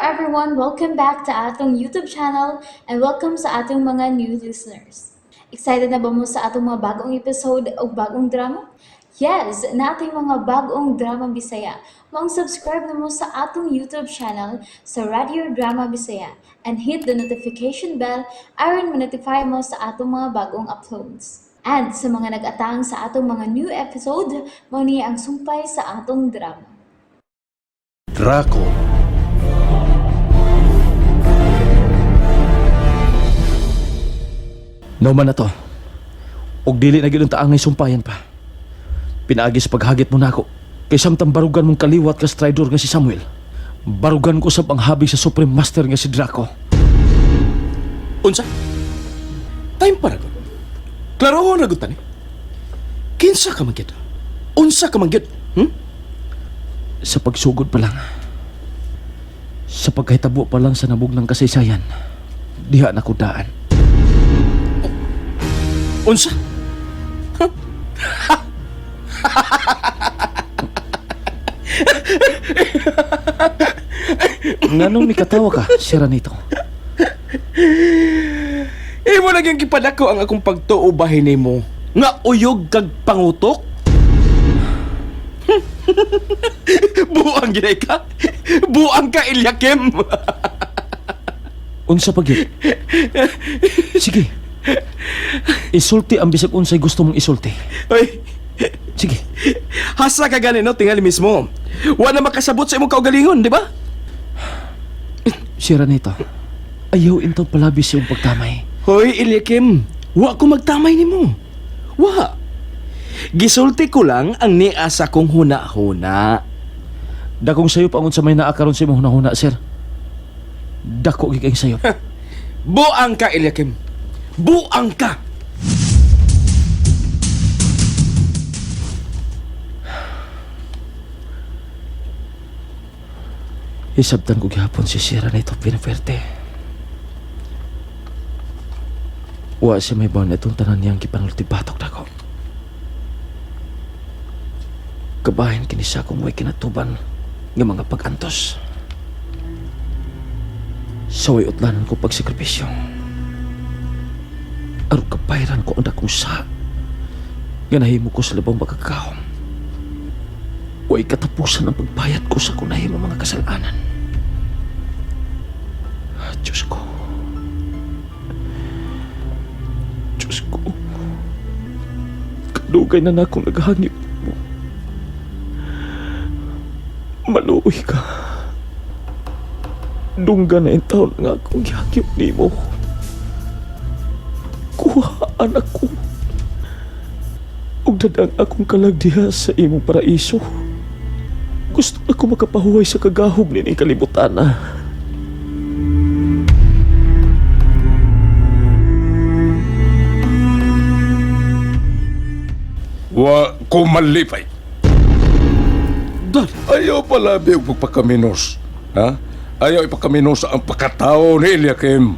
everyone! Welcome back to atong YouTube channel and welcome sa atong mga new listeners. Excited na ba mo sa atong mga bagong episode o bagong drama? Yes, nating mga bagong drama Bisaya. Maong subscribe na mo sa atong YouTube channel sa Radio Drama Bisaya and hit the notification bell aron ma-notify mo sa atong mga bagong uploads. And sa mga nag-atang sa atong mga new episode, mao ni ang sumpay sa atong drama. Draco. Nauman na to. Og dili na gyud ang taangay sumpayan pa. Pinaagi sa paghagit mo nako. Kay samtang barugan mong kaliwat ka sa traidor nga si Samuel. Barugan ko sa panghabi sa Supreme Master nga si Draco. Unsa? Time para gud. Klarohon ra gud tani. Kinsa ka man gyud? Unsa ka man gyud? Sa pagsugod pa lang. Sa pagkahitabo pa lang sa nabog ng kasaysayan. Diha na ko daan. Unsa? Nganong mikatawa ka, Seranito? Imo na gyud gipadako ang akong pagtuo bahin nimo nga uyog kag pangutok? Buang ginay ka? Buang ka, Eliakim! Unsa pa gyud? Sige. Isulti ang bisag unsay gusto mong isulti. Oy, Sige. hasa ka gani no, tingali mismo. Wa na makasabot sa imong kaugalingon, di ba? Seranito, ayaw intaw palabi sa iyong pagtamay. Hoy, Eliakim, wa ko magtamay nimo. Wa. Gisulti ko lang ang niya sa kong huna-huna. Dakong sayop ang unsa may naa karon sa imong hunahuna, sir. Dako gid kayong sayop. Buang ka, Eliakim. Buang ka! Isabtan ko gihapon si Sierra nito Pinafuerte. Wa siya may baon itong tanan niyang gipanulti batok dako. Kabahin kini sa akong way kinatuban nga mga pag-antos. Sa way utlanan ko pagsakripisyo. Aron kabayran ko ang dakong sa nga nahimo ko sa labang makakahom. Way katapusan ang pagbayad ko sa akong nahimo mga kasalanan. Diyos ko. Diyos ko. Kadugay na na akong naghangip mo. Maluoy ka. Dungga na yung taon nga akong gihangip nimo. Kuhaan ako. Ug dadang akong kalag diha sa imong paraiso. Gusto ako makapahuway sa kagahob nining kalibutan na. Wa ko malipay. Dad, Ayaw pala og pagpakaminos. Ha? Ayaw ipakaminos ang pagkatao ni Eliakim.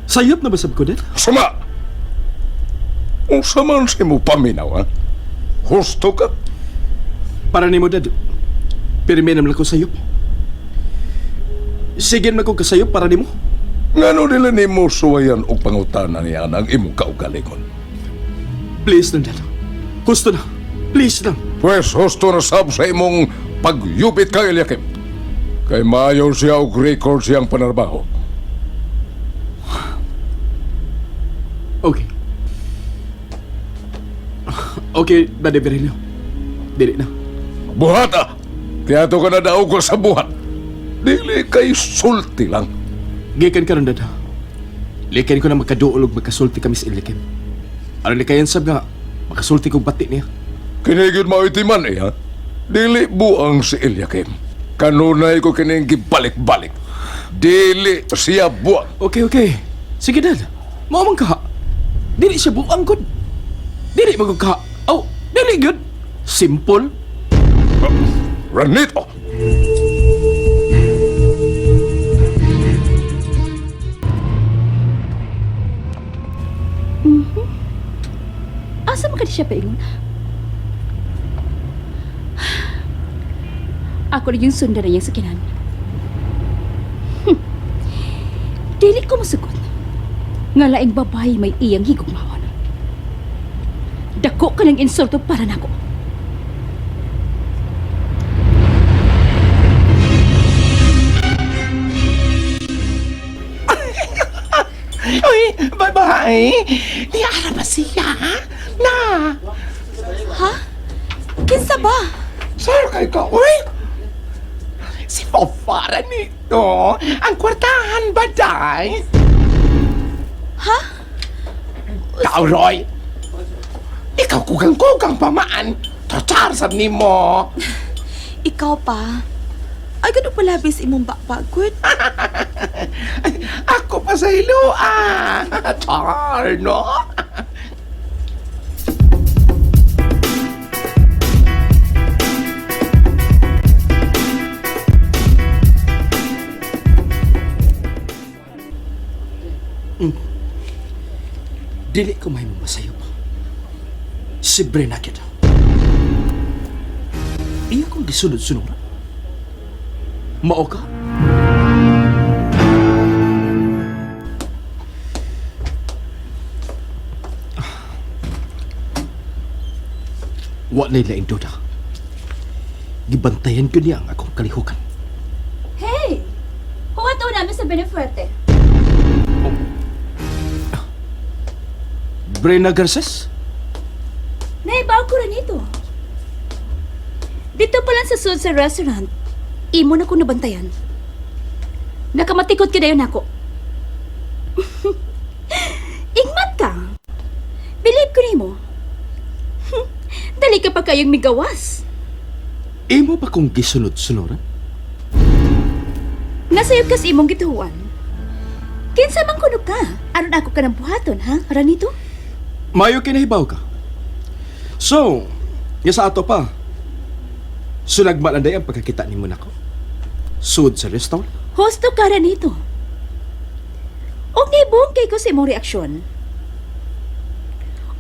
sayop na ba sab ko, Dad? Sama! Unsa man sa imo paminaw, ha? Husto ka? Para nimo, Dad. Pirmi naman ko sayop. Sige naman ko kasayop para nimo. Ngano nila nimo suwayan og pangutana niya ang imong kaugalingon? Please lang, Dad. Gusto na. Please lang. Pwes husto na sab sa imong pagyupit kay Eliakim. Kay maayo siya og record siyang panarbaho. Okay. Okay, Daddy Virgilio. Dili na. Buhat ah! Kaya to ka na daog ko sa buhat. Dili kay sulti lang. Gikan karon, Dad. Likan ko na magkaduol og magkasulti kami sa Eliakim. Aron likayan sab nga makasulti kog bati niya. Kinigid maitiman eh ha? Dili buang si Eliakim. Kanunay ko kining gibalik-balik. Dili siya buang. Okay, okay. Sige, Dad. Mao man ka. Dili siya buang gud. Dili magud ka. Oh, dili gud. Simple. Ranito! Asa man ka di siya paingon? Ako rin yung sundan na niyang sakinan. Dili ko masugot nga laing babae may iyang higugmaon. Dako ka ng insulto para nako. Uy, babae! Ni ara ba siya? Na! Ha? Kinsa ba? Sir, kay ka, uy! Si Fofara nito! Ang kwartahan ba, day? Ha? Ikaw, Roy! Ikaw kugang-kugang pamaan! Totsar sab nimo! Ikaw pa. Ay, gano palabis imong bakbagod. Ako pa sa ilo, ah! Char, no? Dili ko may masayo pa. Si Brena kita. Iya kong gisunod-sunod. Mao ka? Wa na laing duda. Gibantayan ko niya ang akong kalihukan. Hey! Huwato namin sa Benefuerte. Brena Garces? Naibaw ko rin ito. Dito pa lang sa sud sa restaurant, imo na ko nabantayan. Nakamatikot ka dayon ako. Igmat ka. Believe ko nimo. Dali ka pa kayong migawas. Imo ba kong gisunod-sunuran? Nasayop kas imong gituan. Kinsa man kuno ka? Aron ako ka ng buhaton, ha? Ranito? Mayo kinahibaw ka. So, nga sa ato pa, sulagma lang day ang pagkakita nimo nako. Sud sa restaurant. Husto ka ranito. Og nibong kay ko sa imong reaksyon.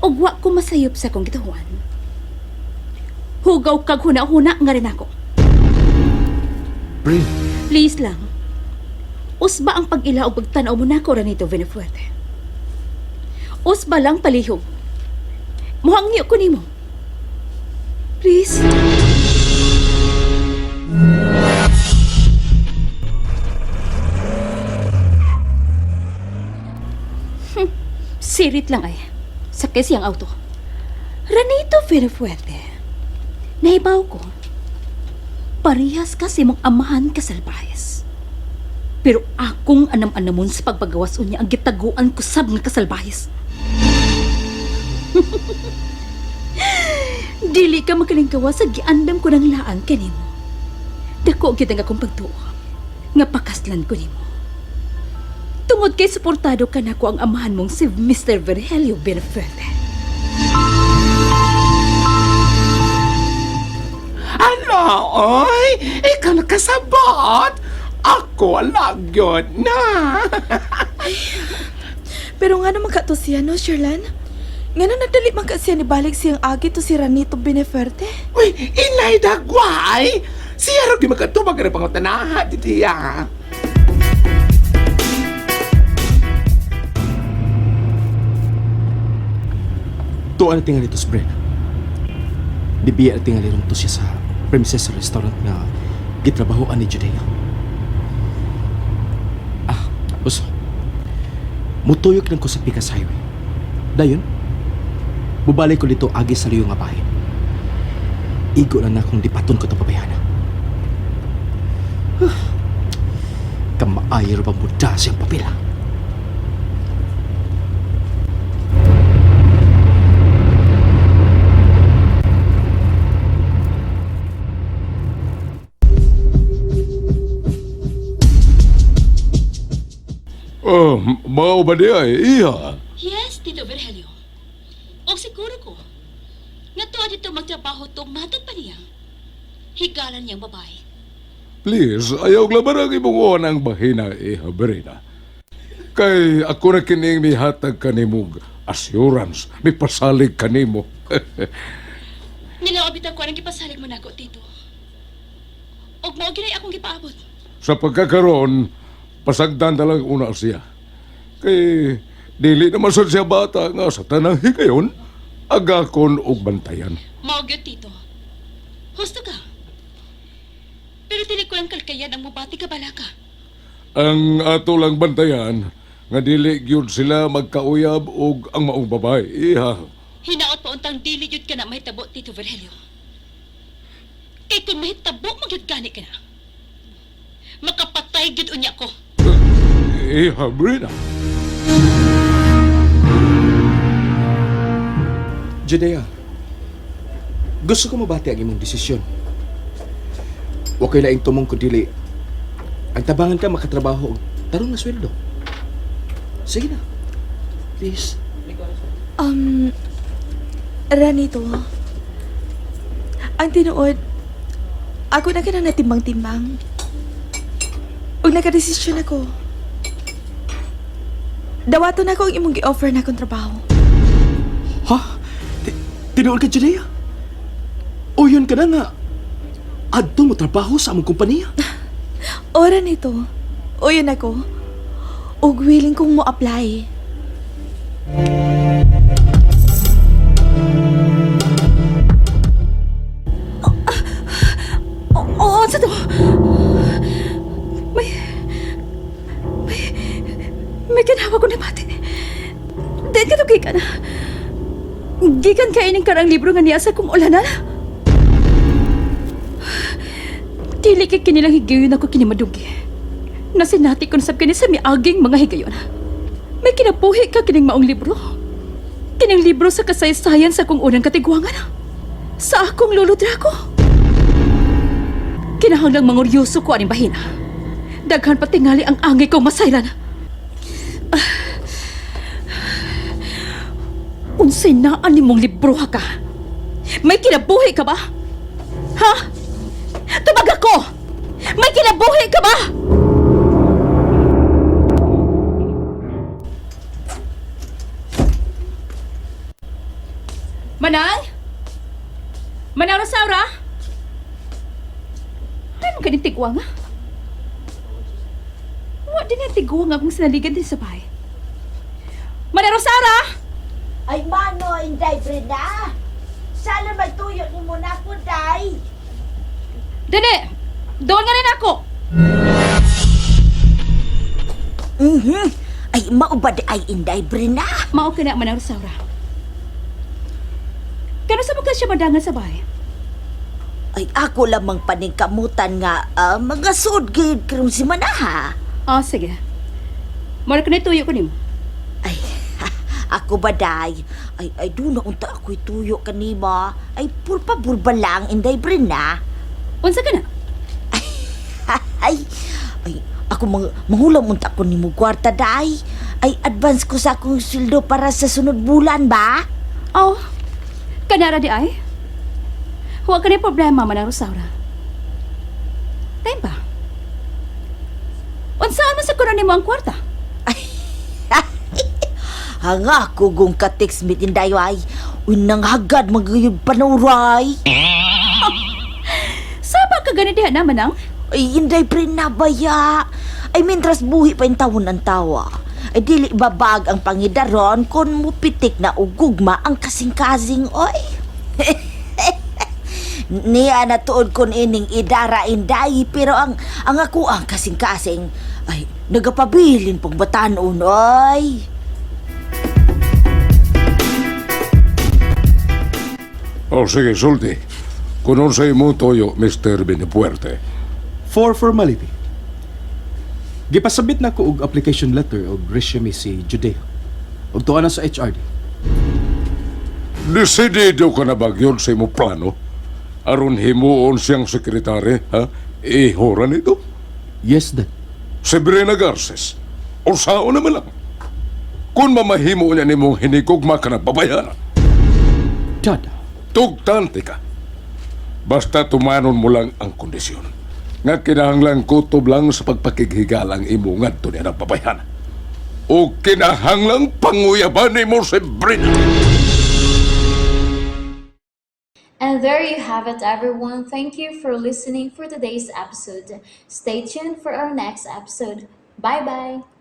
Og wa ko masayop sa akong gituan. Hugaw kag huna-huna nga rin ako. Brin, Please lang. Usba ang pag-ila o pagtanaw mo nako ranito, Venefuerte. Usba lang palihog. Muhangyo ko nimo. Please. Sirit lang ay. Sakay siyang auto. Ranito Villafuerte. Nahibaw ko. Parehas ka sa imong amahan kasalbahes. Pero akong anam-anamon sa pagbagawas unya ang gitaguan ko sab nga kasalbahes. Dili ka makalingkawa sa giandam ko ng laan kanimo. Dako gyud ang akong pagtuo nga pakaslan ko nimo. Tungod kay suportado ka nako ang amahan mong si Mr. Virgilio Benaferte. Ala, oy! Ikaw nakasabot! Ako lang yun na! Pero nga naman ka to siya, no, Sherlan? Nga na nagdali man ka siya ni balik siyang agi to si Ranito Beneferte? Uy, inay dagway! Siya raw di makatubag na pangutanahan, titiya. Tuan na tingali to si Brena. Dibiya na tingali ron to siya sa premises sa restaurant nga gitrabahoan ni Judea. Ah, tapos, mutuyok lang ko sa Picas Highway. Dayon, bubalik ko dito agi sa liyo nga bahin. Igo na na kung dipaton ko ito pabayana. Huh. Kamaayo ra ba muda siyang papila? Oh, mao ba di ay? Iya. Yes, Tito Virgilio. Og siguro ko, nga tuwa dito magtrabaho tong matod pa niya. Higalan niyang babae. Please, ayaw labarang imong ang bahina, iha, Brina. Kay ako na kining mihatag kanimog assurance, mipasalig kanimo. Nilaobit ako ang gipasalig mo nako, Tito. Og mao ginay akong gipaabot. Sa pagkakaroon, Pasagdan na lang una siya. Kay dili naman sad siya bata nga sa tanang higayon, agakon og bantayan. Mao gyud, Tito. Husto ka. Pero dili ko lang kalkayan ang mubati ka balaka. Ang ato lang bantayan, nga dili gyud sila magkauyab og ang maong babae. Iha. Hinaot pa untang dili gyud ka na mahitabo, Tito Virgilio. Kay kung mahitabo man gyud gani ka na, makapatay gyud unya ko. Iha, Brina. Judea, gusto ko mabati ang imong desisyon. Wa ko'y laing tumong kundili. Ang tabangan ka makatrabaho og tarong na sweldo. Sige na. Please. Ranito, ang tinuod, ako na kanang natimbang-timbang. Ug nakadesisyon ako. Dawaton ako ang imong gi-offer na akong trabaho. Ha? Tinuod ka, Judea? O yun ka na nga. Adto mo trabaho sa among kompanya. Ora nito, o yun ako. Ug willing kong mo-apply. Oo, sa to. May... May... May ganawa ko na bati. Diyan ka to, gikan. Gikan kainin karang libro nga niya sa kong ulanan. Dili kay kinilang higayon ako kinimadunggi. Nasinati ko na sab kini sa miaging mga higayon. May kinabuhi ka kining maong libro. Kining libro sa kasaysayan sa akong unang katigwangan. Sa akong lolo Draco. Kinahanglang manguryoso ko aning bahina. Daghan patingali ang angay kong masayran. Unsay naan nimong libro ha ka? May kinabuhi ka ba? Ha? Tubag ako! May kinabuhi ka ba? Manang? Manang Rosaura? Ano ganing tigwa nga? Wa din ang tigwa nga akong sinaligan din sa bahay. Manang Rosaura! Ay, mano, inday, Brenda. Sana magtuyo ni mo na ako, day. Dali! Doon nga rin ako! Mhm. Ay, maubad ay, inday, Brenda. Mao ka na, Manang Rosaura. Kano sa mga siya madangan sa bahay? Ay, ako lamang paningkamutan nga, mga suod gayud karong si Manaha. Ah, sige. Mara ka na tuyo ko nimo. Ay, ako ba, day? Ay, ay, doon na unta ako'y tuyo kanima. Ay, purpa-burba lang, inday, Brenda. Unsa ka na? Ay, ay, ako mangulam unta ko nimo kwarta, day. Ay, advance ko sa akong sweldo para sa sunod bulan ba? Oh, kanara di ay. Huwag ka na problema, Manang Rosaura. Time ba? Unsaan man sa kuno nimo ang kwarta? Hanga kugong ka-text meet inday ay. Uy, nang hagad magayod panuray. Saba ka gani diha na, Manang? Ay, inday pre nabaya. Ay, mintras buhi pa yung tawon ang tawa. Ay, dili babag ang pangidaron kung mupitik na ugugma ang kasing-kasing, oy. Niya na tuod kon ining idara inday, pero ang ako ang kasing-kasing ay nagapabilin pag batanon, oy. O sige, sulti. Kung unsay mo toyo, Mr. Benepuerte. For formality, gipasabit na ko og application letter og resume si Judea. Og tuwa na sa HRD. Desidido ka na ba yun sa imo plano? Aron himuon siyang sekretary, ha? Ihora nito? Yes, Dad. Si Brina Garces. O sao naman lang. Kung mamahimo niya nimong hinigugma ka na babayaran, Dad, tugtante ka. Basta tumanon mo lang ang kondisyon. Nga kinahanglang kutob lang sa pagpakighigalang imo ngadto niya ng babayaran. O kinahanglang panguyaban nimo si Brina. And there you have it, everyone. Thank you for listening for today's episode. Stay tuned for our next episode. Bye-bye!